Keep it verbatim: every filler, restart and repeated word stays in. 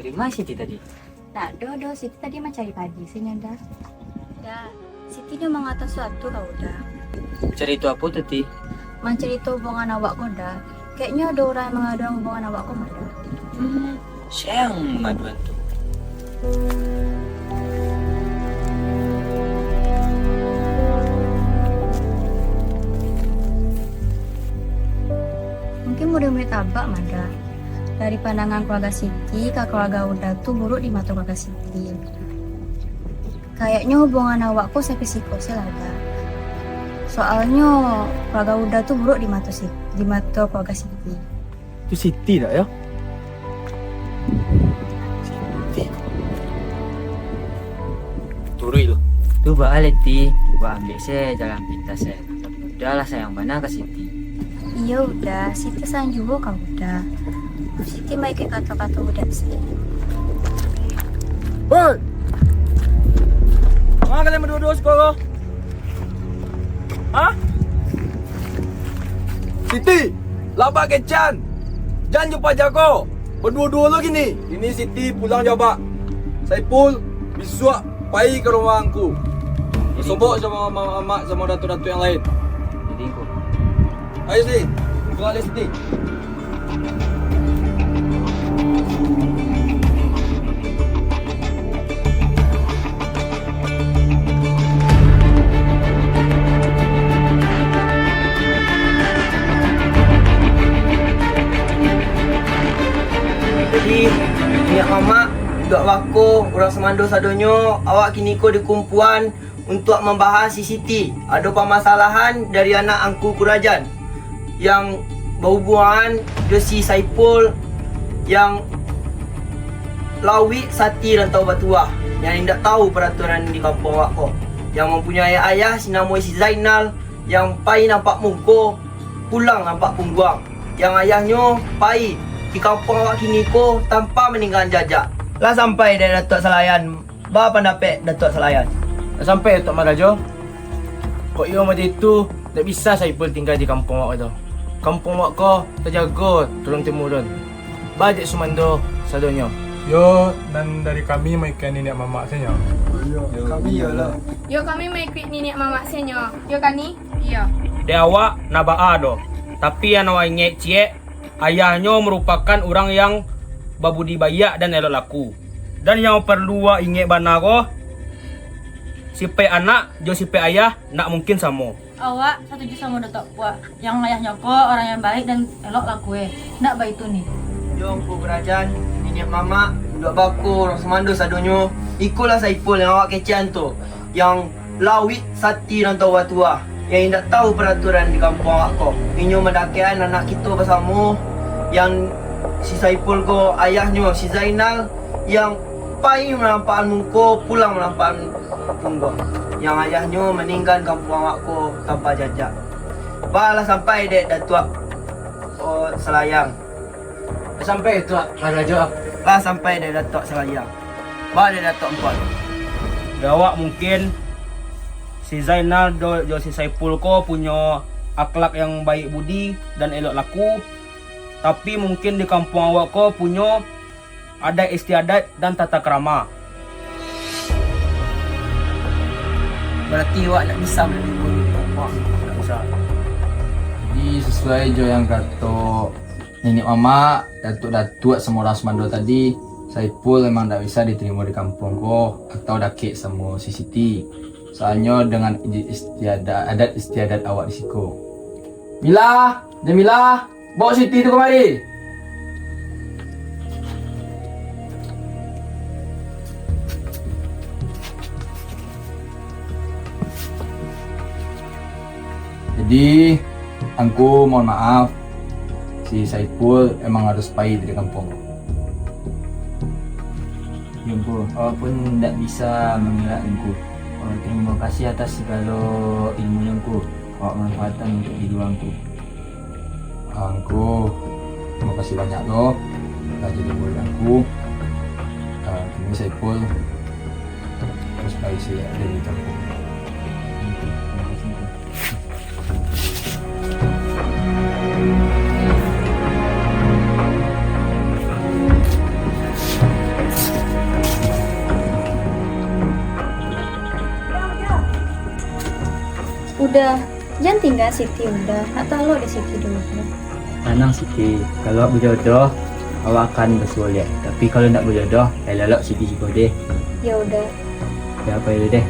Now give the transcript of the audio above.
Dari ma Siti tadi? Ndak doh, doh. Siti tadi mancari padi sajo, Da. Da, Siti nio mangatoan suatu ka Uda. Carito apo tu, Ti? Mancarito hubungan awak ko, Da. Kayaknyo ado urang yang mangaduan hubungan awak ko mah, Da. Hmm, sia nan mangaduan tu? Mungkin murid-murid Abak mah, Da. Dari pandangan kaluarga Siti ka kaluarga Uda tu buruak di mato kaluarga Siti. Kayaknyo hubungan awak ko sampai siko se lah, Da. Soalnyo kaluarga Uda tu buruak di mato Siti, di mato kaluarga Siti. Tu Siti dak yo? Siti. Turuik lu. Tu baa lai, Ti, wak ambiak se jalan pintas se. Uda lah sayang bana ka Siti. Iyo, Uda, Siti sayang juo ka Uda. Siti maikuik kato-kato Uda se. Hei! Ma kalian baduo-duo siko ko? Hah? Siti, lah Abak kecekan. Jan jo paja ko. Baduo-duo lo kini. Kini Siti pulang jo Abak. Saipul, bisuak pai ka rumah angku. Jadi, sobok samo mamak samo datuak-datuak yang lain. Jadi, angku. Ayo, Siti. Pulang deh, Siti. Jadi, niniak mamak, induak bako, urang sumando sadonyo, awak kiniko dikumpuan untuak mambahas si Siti. Ado pamasalahan dari anak angku kurajan yang bahubuangan jo si Saipul yang lawik sati rantau batuah, yang indak tahu paraturan di kampuang awak ko, yang mampunyai ayah sinamo si Zainal, yang pai nampak muko, pulang nampak pungguang, yang ayahnyo pai di kampuang awak kiniko tanpa maninggakan jajak. Lah sampai dek Datuak Salayan, ba pandapek Datuak Salayan? Lah sampai Datuak Marajo. Kok iyo macam itu, ndak bisa Saipul tingga di kampuang awak tu. Kampuang awak ko tajago turun-temurun. Ba dek sumando sadonyo. Yo, nan dari kami maikuik niniak mamak se nyo. Yo, kami iyolah. Yo, kami maikuik niniak mamak se nyo. Yo, kami? Iyo. Dek awak, ndak baa doh. Tapi yang awak ingek ciek, ayahnyo marupakan urang yang babudi baiak dan elok laku. Dan yang paralu awak ingek bana ko, sipaik anak jo sipaik ayah ndak mungkin samo. Awak satuju samo Datuak Puak, yang ayahnyo ko urang yang baik dan elok laku e. Ndak baitu ni. Yo, angku karajan, niniak mamak, induak bako, urang sumando sadonyo, ikolah Saipul yang awak kecekan tu, yang lawik sati rantau batuah, yang indak tahu paraturan di kampuang awak ko. Inyo mandakekan anak kito basamo, yang si Saipul ko ayahnyo si Zainal, yang pai manampakan muko, pulang manampakan pungguang, yang ayahnyo maninggan kampuang awak ko tanpa jajak. Ba lah sampai dek Datuak, oh, Salayang? Lah sampai Datuak Marajo? Lah sampai dek Datuak Salayang. Ba dek Datuak Ampon? Dek awak mungkin si Zainal do-, jo si Saipul ko punyo akhlak yang baik budi dan elok laku, tapi mungkin di kampuang awak ko punyo adaik istiadat dan tata krama. Barati awak ndak bisa manarimo. Ndak bisa. Jadi, sasuai jo yang kato niniak mamak, datuak-datuak samo urang sumando tadi, Saipul memang ndak bisa ditarimo di kampuang ko atau dakek samo si Siti. Soalnyo dengan istiadat, adat istiadat awak di siko. Mila, Jamila, bawa Siti tu kamari. Jadi, angku mohon maaf, si Saipul emang harus pai dari kampuang. Yo, Ngku, awak pun ndak bisa mangelak, Ngku. Awak tarimo kasih atas sagalo ilmunyo, Ngku. Awak manfaatkan untuak diri awak, Ngku. Ah, Ngku, tarimo kasih banyak lo, lah jadi murid Angku. Ah, kini Saipul harus pai dari kampuang. Ngku, tarimo kasih, Ngku. Uda, jan tinggaan Siti, Uda. Nak talok dek Siti dulu. Tanang Siti, kalau awak bajodoh, awak akan basuo liak. Tapi kalau ndak bajodoh, elok-elok Siti juo deh. Yo Uda. Yo, pai dulu deh.